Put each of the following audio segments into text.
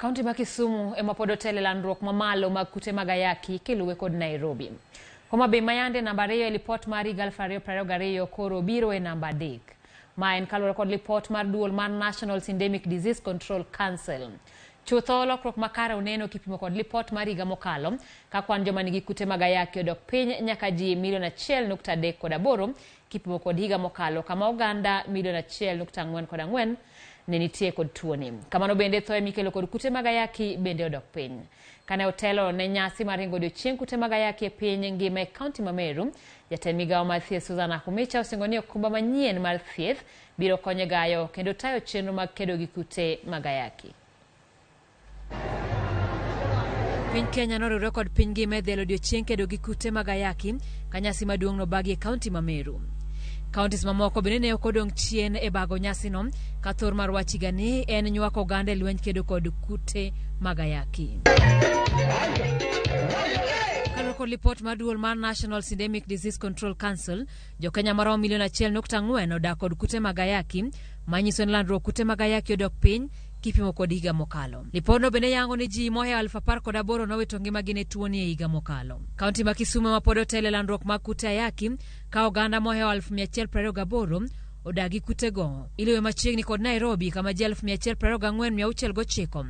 Kaunti ma Kisumu ema pod otelo e landruok mamalo mag kute mag ayaki kiluwe kod Nairobi. Homa Bay mayande namba 2 e lipot mar higa 2022 koro biro e namba 3. Ma en kaluwore kod lipot mar duol mar National Syndemic Disease Control Council. Chutho lokruok makare oneno kipimo kod lipot mar higa mokalo ka kwan joma nigi kute mag ayaki odok piny nyaka ji milion 1.38 kipimo kod higa mokalo kama oganda milion 1.44 ne nitie kod tuoni. Kamano bende thoe mikelo kod kute mag ayaki bende odok piny. Kane otelo ne nyasi mar ringo odiochieng' kute mag ayaki e piny ngima e kaunti ma Meru, jatend migawo mar thieth Susan Nakhumicha osingo ni okumba manyien mar thieth biro konyo e gayo kendo tayo chenro mag kedo gi kute mag ayaki. Piny Kenya noriwre kod piny ngima e dhialo odiochieng' kedo gi kute mag ayaki ka nyasi maduong' nobagi e kaunti ma Meru. Counties mamoko bende ne ok odong' chien e bago nyasino ka thor mar wach higani en nywako oganda e lweny kedo kod kute mag ayaki. Kaluwore kod lipot mar duol mar National Syndemic Disease Control Council, jokenya maromo milion 1.4 odak kod kute mag ayaki, manyiso ni landruok kute mag ayaki odok piny kipimo kod higa mokalo. Lipodno bende yango ni ji mohewo 18,000 nowito ngimagi ne tuoni e higa mokalo. Kaunti ma Kisumu ema pod otelo e landruok mag kute ayaki ka oganda mohewo 128,000 odak gi kutego. Iluwe machiegni kod Nairobi kama ji 124,609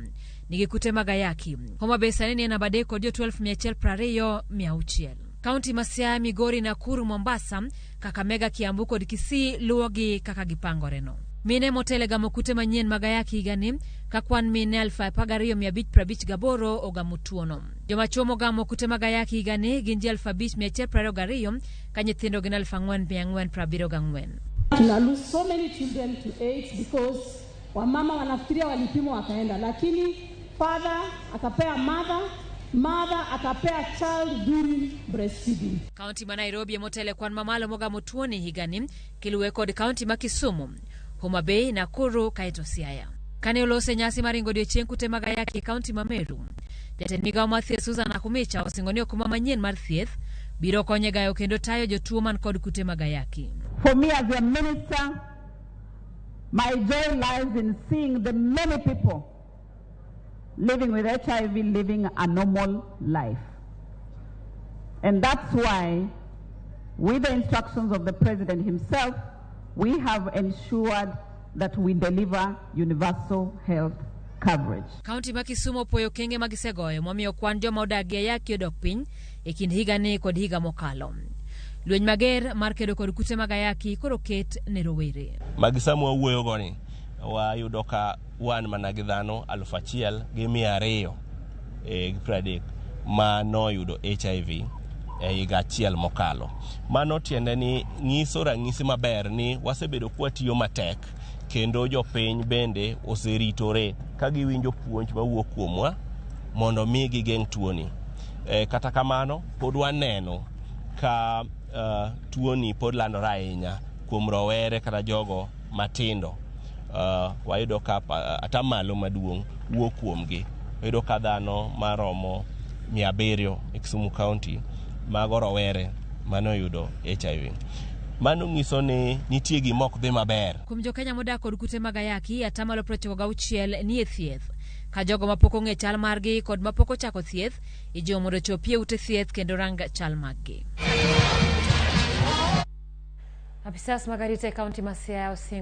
nigi kute mag ayaki. Homa Bay sani nie namba 3 kod jotuo 120,600. Kaunti ma Siaya, Migori, Nakuru, Mombasa, Kakamega, Kiambu kod Kisii luwogi kaka gipangoreno. Mine motelo e gamo kute manyien mag ayaki higani ka kwan mine 12,558 ogamo tuono. Joma chuo mogamo kute mag ayaki higani gin ji 5,122 ka nyithindo gin 4,474. Tuna lose so many children to AIDS because wamama wanafikiria walipimwa wakaenda, lakini father akapea mother, mother akapea child during breastfeeding. Kaunti ma Nairobi emotelo e kwan mamalo mogamo tuoni higani kiluwe kod kaunti ma Kisumu, Homa Bay, Nakuru kaeto Siaya. Kane olose nyasi mar ringo odiochieng' kute mag ayaki e kaunti ma Meru, jatend migawo mar thieth Susan Nakhumicha osingo ni okumba manyien mar thieth biro konyo e gayo kendo tayo jotuo man kod kute mag ayaki. For me as a minister, my joy lies in seeing the many people living with HIV living a normal life. And that's why, with the instructions of the President himself, we have ensured that we deliver universal health coverage. Kaunti ma Kisumu opuoyo okenge ma gisegoyo momiyo kwan joma odak gi ayaki odok piny e kind higani kod higa mokalo. Lweny mager mar kedo kod kute mag ayaki koro ket ne rowere. Magi sama wawuoyogo ni wayudo ka wan mana gi dhano 1,230 ma noyudo HIV e higa achiel mokalo. Mano tiende ni nyiso ranyisi maber ni wasebedo kwatiyo matek kendo jopiny bende oseritore ka giwinjo puonj mawuok kuomwa mondo mi gigeng' tuoni. Kata kamano pod waneno ka tuoni pod landore ahinya kuom rowere kata jogo matindo. Wayudo ka atamalo maduong' wuok kuomgi. Wayudo ka dhano maromo 700 e Kisumu County mago rowere mane oyudo HIV. Mano nyiso ni nitie gima ok dhi maber. Kuom jokenya modak kod kute mag ayaki, atamalo 96 nie thieth. Ka jogo mapok ong'e chal margi kod mapok ochako thieth, ijiwo mondo ochopi e ute thieth kendo rang chal maggi. Apisas mag arita e kaunti ma Siaya osingo